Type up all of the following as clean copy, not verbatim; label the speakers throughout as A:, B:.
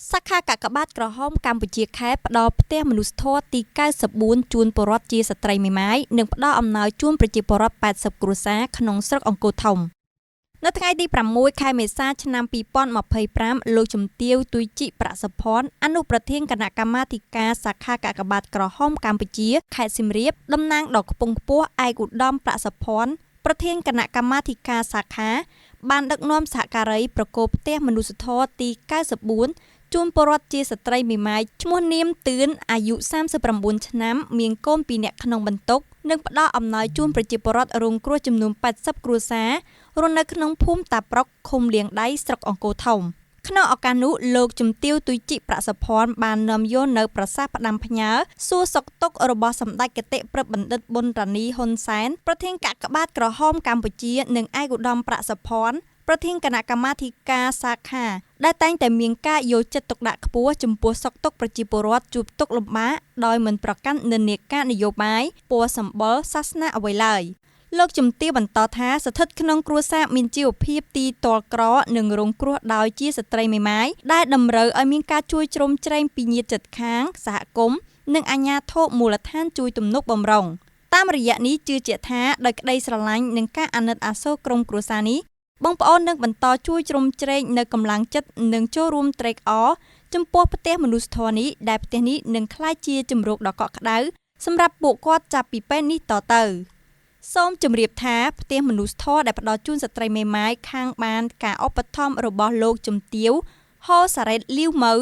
A: សាខាកាកបាទក្រហមកម្ពុជាខេត្តផ្ដល់ផ្ទះមនុស្សធម៌ទី94ជូនពលរដ្ឋជាស្ត្រីមេម៉ាយនិងផ្ដល់អំណោយជូនប្រជាពលរដ្ឋ80គ្រួសារក្នុងស្រុកអង្គរធំនៅថ្ងៃទី6ខែមេសាឆ្នាំ2025លោកជំទាវទុយជីប្រាក់សុភ័ណ្ឌអនុប្រធានគណៈកម្មាធិការសាខាកាកបាទក្រហមកម្ពុជាខេត្តសៀមរាបតំណាងដ៏ខ្ពង់ខ្ពស់ឯកឧត្តមប្រាក់សុភ័ណ្ឌប្រធានគណៈកម្មាធិការសាខាបានដឹកនាំសហការីប្រគល់ផ្ទះមនុស្សធម៌ទី94ជូនពលរដ្ឋជាស្ត្រីមេម៉ាយឈ្មោះនាមទឿនអាយុ39ឆ្នាំមានកូន2នាក់ក្នុងបន្ទុកនិងផ្ដល់អំណោយជូនប្រជាពលរដ្ឋរងគ្រោះចំនួន80គ្រួសាររស់នៅក្នុងភូមិតាប្រុកឃុំលៀងដៃស្រុកអង្គរធំក្នុងឱកាសនោះលោកជំទាវទុយជីប្រាក់សុភ័ណ្ឌបាននាំយកនៅប្រសាសន៍ផ្ដាំផ្ញើសួរសុខទុក្ខរបស់សម្ដេចគតិព្រឹទ្ធបណ្ឌិតប៊ុនរ៉ានីហ៊ុនសែនប្រធានកាកបាទក្រហមកម្ពុជានិងឯកឧត្តមប្រាក់សុភ័ណ្ឌប្រធានគណៈកម្មាធិការសាខាដែលតែងតែមានការយកចិត្តទុកដាក់ខ្ពស់ចំពោះសុខទុក្ខប្រជាពលរដ្ឋជួបទុក្ខលំបាកដោយមិនប្រកាន់និន្នាការនយោបាយពណ៌សម្បុរសាសនាអ្វីឡើយលោកជំទាវបន្តថាស្ថិតក្នុងគ្រួសារមានជីវភាពទីទ័លក្រនិងរងគ្រោះដោយជាស្ត្រីមេម៉ាយដែលតម្រូវឲ្យមានការជួយជ្រោមជ្រែងពីញាតិជិតខាងសហគមន៍និងអាជ្ញាធរមូលដ្ឋានជួយទំនុកបំរុងតាមរយៈនេះជឿជាក់ថាដោយក្តីស្រឡាញ់និងការអាណិតអាសូរក្រុមគ្រួសារនេះបងប្អូននឹងបន្តជួយជ្រោមជ្រែងនៅកម្លាំងចិត្តនិងចូលរួមត្រេកអរចំពោះផ្ទះមនុស្សធម៌នេះដែលផ្ទះនេះនឹងក្លាយជាជម្រកដ៏កក់ក្ដៅសម្រាប់ពួកគាត់ចាប់ពីពេលនេះតទៅសូមជម្រាបថាផ្ទះមនុស្សធម៌ដែលផ្ដល់ជូនស្ត្រីមេម៉ាយខាងបានការឧបត្ថម្ភរបស់លោកជំទាវហូសារ៉េតលាវម៉ៅ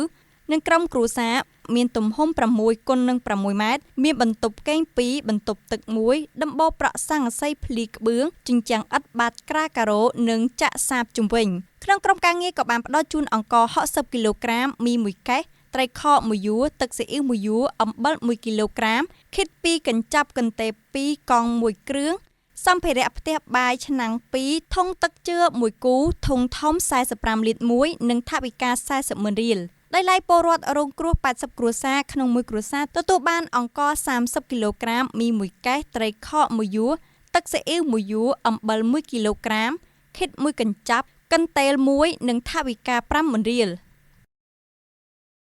A: និងក្រុមគ្រួសារមានទំហំ6គុណនឹង6ម៉ែត្រមានបន្ទប់គេង2បន្ទប់ទឹក1ដំបូលប្រក់ស័ង្កសីភ្លីក្បឿងជញ្ជាំងឥដ្ឋបាតក្រាការ៉ូនិងចាក់សាបជុំវិញក្នុងក្រុមការងារក៏បានផ្ដល់ជូនអង្ករ60គីឡូក្រាមមី1កេសត្រីខ1យួរទឹកស៊ីអ៊ីវ1យួរអំបិល1គីឡូក្រាមខិត2កញ្ចប់កន្ទេល2កង់1គ្រឿងសម្ភារៈផ្ទះបាយឆ្នាំង2ធុងទឹកជឿ1គូធុងធំ45លីត្រ1និងថវិកា40ម៉ឺនរៀលដោយឡែកពលរដ្ឋរងគ្រោះ80គ្រួសារក្នុងមួយគ្រួសារទទួលបានអង្ករ30គីឡូក្រាមមី1កេសត្រីខ1យួរទឹកស៊ីអ៊ីវ1យួរអំបិល1គីឡូក្រាមខិត1កញ្ចប់កន្ទេល1និងថវិកា5ម៉ឺនរៀល។